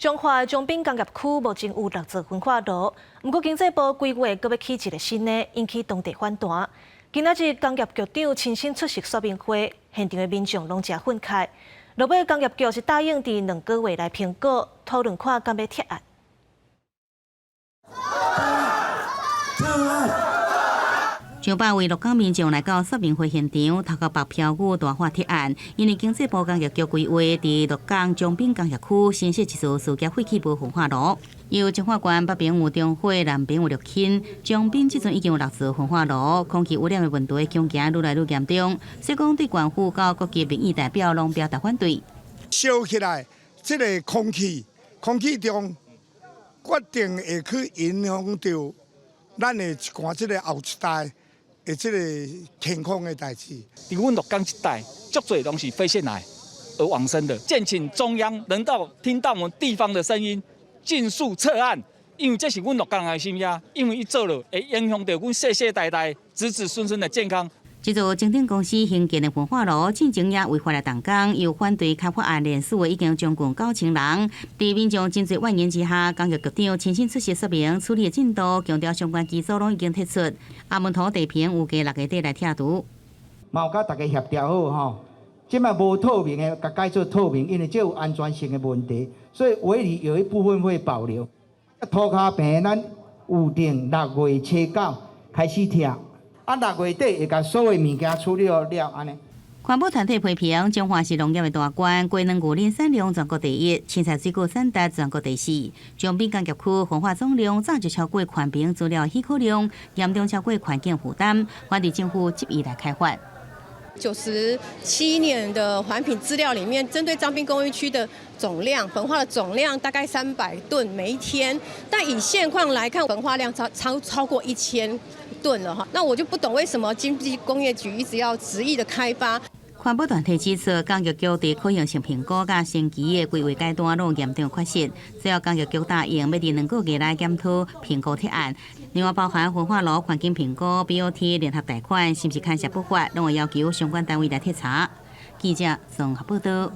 彰化長濱工業區目前有六座焚化爐，毋過經濟部規劃閣欲起一个新的，引起當地反彈。今仔日工業局長親身出席說明會，現場的民眾攏誠憤慨。落尾工業局是答應佇2個月內評估，討論看敢欲撤案。撤案。上百位鹿港民眾來到說明會現場，頭殼白飄雨大喊撤案，因為經濟部工業局規劃佇鹿港長濱工業區新設一座事業廢棄物焚化爐。由彰化縣北爿有中火，南爿有綠氫，長濱這陣已經有六座焚化爐，空氣污染的問題恐驚愈來愈嚴重。所以講對縣府到各級民意代表攏表達反對。燒起來，這个空氣，空氣中決定會去影響著咱的一寡這个後一代的這个健康的代誌。佇阮鹿港這帶，足濟攏是肺腺癌而往生的。建請中央能夠聽到我們地方的聲音，盡速撤案，因為這是阮鹿港人的心聲，因為伊做了會影響著阮世世代代子子孫孫的健康。這座精鼎公司興建的焚化爐，進前也違法來動工，由反對開發案連署的已經將近9000人。佇民眾真濟怨言之下，工業局長親身出席說明處理的進度，強調相關技術攏已經提出。阿門頭地坪預計6月底來拆除。嘛有佮大家協調好吼，這擺無透明的，共改做透明，因為這有安全性的問題，所以圍籬有一部分會保留。塗跤棚咱有定6月初9開始拆。啊，6月底會共所有物件處理好了，按呢。環保團體批評彰化是農業的大縣，雞卵牛奶產量全國第一，凊彩水果產值全國第四。長濱工業區焚化總量早就超過環評資料許可量，嚴重超過環境負擔，反對政府執意來開發。 97年的環評資料裡面，針對彰濱工業區的總量，焚化的總量大概300噸每一天，但以現況來看，焚化量超過1000噸了哈。那我就不懂為什麼經濟工業局一直要執意的開發。環保團體指出，工業局佇可行性評估佮先期的規劃階段攏有嚴重缺失，最後工業局答應欲佇2個月內檢討評估撤案。另外，包含焚化爐環境評估、BOT 聯合貸款，是毋是牽涉不法，攏會要求相關單位來徹查。記者綜合報道。